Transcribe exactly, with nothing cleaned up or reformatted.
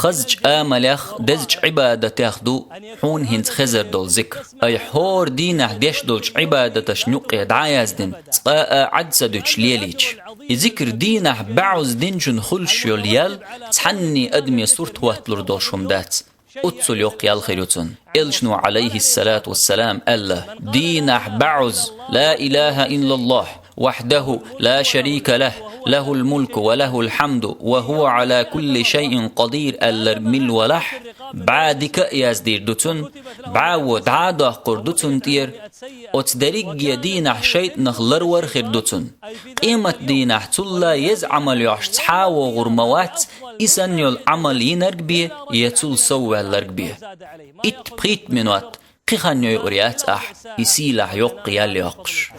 Кхазача амалех, дезача Ӏибадатех ду хьуна хӀинца хезар долу зикр. Ай хьора дийнахь деш долчу Ӏибадаташна юккъе дӀа а яздина, цкъа а Ӏад ца дуьтуш лелийча. И зикр дийнахь бӀозза динчун хуьлуш йолу ял цхьанний адаме сурт хӀотталур долуш хӀума дац. Оццул йоккха ял хир ю цунна. Элчано, Ӏалайхиссалату вассалам, аьлла: «Дийнахь бӀозза: „Ла илаха иллаллахӀ, вахьдахӀу ла шарика лахӀ, лахӀул мулку ва лахӀул хьамду, ва хӀува Ӏала кулли шайин къадир“, аьлларг мила валахь, бӀе дика а яздийр ду цунна, бӀе во дӀа а доккхур ду цунна тӀера. Оцу дерриге дийнахь шайтӀанах ларвар хир ду цунна. Къематдийнахь цулла еза Ӏамал йохьуш цхьа а вогӀур ма вац, и санна йолу Ӏамал йинарг бен я цул совваьлларг бен». Итт-пхийтта минот кхин хан йойур яц ахь, и сийлахь йоккха ял йоккхуш.